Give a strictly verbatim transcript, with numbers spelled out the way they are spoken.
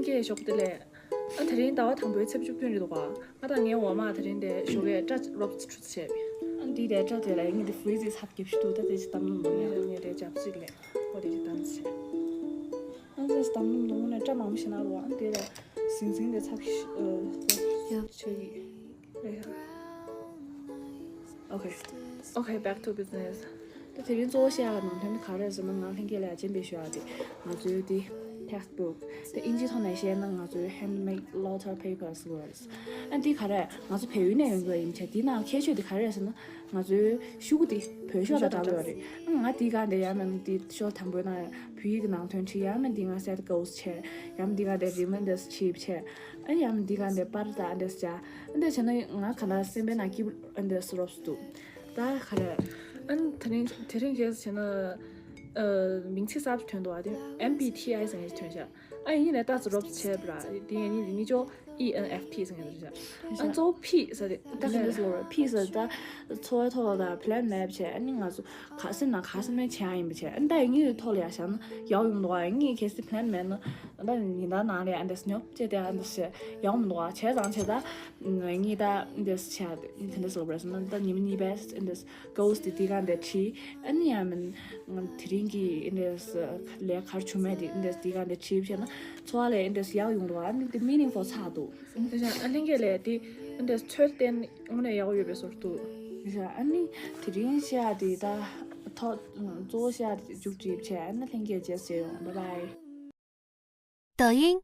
ཀྱེ་ཞོགས་དེ་ལས། ཨ་དེ་རིང་ཟླ་བ་དང་པོའི་ཚེས་བཅུ་བདུན་རེད་འདུག་ག་ཨ་ད་ངའི་འོག་མ་དེ་རིང་དེ་ཞོགས་ཀས་སྐྲ་རོབ་ཙམ་བྱས་པས། ཨ་འདི་དེ་སྐྲ་དེ་ལ་ངས་འདི་ཕི་རི་ཛི་ཚབ་རྒྱབ་ཤི་འདུག་ད་དེ་ཅི་གཏམ་ནོ་མ་ངས་ངས་དེ་རྒྱབ་ཅིག་ལས་ཨོ་དེ་ཅི་གཏམ་བྱས། ཨ་དེ་ཅི་གཏམ་ནོ་མ་ངོ་ནས་སྐྲ་མང་པོ་ཞིག་ན་རོ། ཨ་དེ་ལ་ཟིང་ཟིང་དེ་ཚབ་ཤི་ཨ་ཡབ་ཆོས་ཡིག Okay. Okay, back to business. ད་དེ་རིང་གཙོ་བོ་བཤད་ཡག་ནང་དོན་ག་རེ་ཟེར་ན། ང་ལྷན་རྒྱས་ལ་སྤྱན་འབུལ་ཞུ་ཡག་དེ་ང་ཚོའི་དེ་text book དེ་ཨིན་ཇི་ཐོག་ནས་བཤད་ན་ང་ཚོའི་handmade Lotar Papers Words། ཨ་འདི་ག་རེ་ང་ཚོ་བལ་ཡུལ་ནས་ཡོང་གི་ཡིན་ཆ། དེ་ནང་ཁྱད་ཆོས་དེ་ག་རེ་ཟེར་ན། ང་ཚོའི་ཤོག་གུ་དེ་བོད་ཤོག་དང་འདྲ་བོ་རེད། ཨ་ང་དེ་ག་འདི་ཡང་མིན་དེ་ཤོག་དང་པོའི་ནང་བོད་ཡིག་གི་ནང་དོན་བྲིས། ཡང་མིན་དེ་ང་set goals བྱས། ཡང་མིན་དེ་ག་འདི་ribbon་དེ་ཆིབས་བྱས། ཨ་ཡང་མིན་དེ་ག་འདི་པར་དང་འདི་བྱས། ཨ་འདི་བྱས་ན་ང་ག་ན་སེམས་པའི་ནང་སྐྱིད་པོ་ཨ་འདི་རོབ་ཏུ་འདུག་ད་ག་རེ། ཨ་དེ་རིང་དེ་རིང་གལ་སྲིད་བྱས་ན་ཨ་མིང་ཚིག་གསར་པ་ཐོན་འདུག་ཨ་དེ་M B T I ཟེར་མཁན་ཞིག་ཐོན་ཤག་ཨ་ཡིན་ནས་ཏག་ཙམ་རོབ་ཙམ་བྱས་པ་ར། དེ་ཡིན་ནི་དེ་ནི་ཅོ་E N F P ཟེར་མཁན་རེད་ཤག་ཨ་གཙོ་བོ་P ཟེར་དེ་ད་ག་འདི་ལོ་P ཟེར་ད་འཚོ་བའི་ཐོག་ལ་plan མེད་བྱས། ཨ་ནི་ང་ཚོ་ག་སེམས་ནང་ག་སེམས་ནང་བྱས་ཡིན་པ་བྱས། ཨ་ནི་ད་ཡིན་ནི་ཐོག་ལ་ཡ་བཞག་ན་ཡག་ཡོང་འདུག་ཨ་ངས་གལ་སྲིད་plan མེད་ན་ད་ཉིན་ལྟར་ནང་ལ་ཨ་འདི་སྙོབ་བྱས་དེ་ཨ་འདི་བྱས་ཡག་མི་འདུག་ཨ་བྱས་ཙང་བྱས་ད། ངས་ད་འདི་བྱས་དེ་འདི་ལབ་ར་སོང་ན་ད་ཉི་མ་གཉིས་པའི་འདི་goals དེ་དེ་ག་འདི་བྲིས། ཨ་ནི་ཡང་མིན་དེ་རིང་གི་འདི་ལས་ཀ་བྱུང་མེད་དེ་འདི་དེ་ག་འདི་བྲིས་བྱས་ན་འཚོ་བ་ལ་འདི་ཡག་ཡོང་འདུག་ཨ་ནི་དེ་meaningful ཆགས་འདུག་དེ་བཞིན་ཨ་ལྷན་རྒྱས་ལས་དེ་འདི་ཚོད་བསྟན་དངོས་གནས་ཡག་ཡོད་པའི་བཟོ་འདུག་ཨ་ནི་དེ་རིང་བཤད་དེ་ད་ཐོག་གཙོ་བོ་བཤད་དེ་མཇུག་སྒྲིལ་བྱས། ཨ་ནི་ལྷན་རྒྱས་རྗེས་སུ་ཡོང་། Bye bye། 抖音、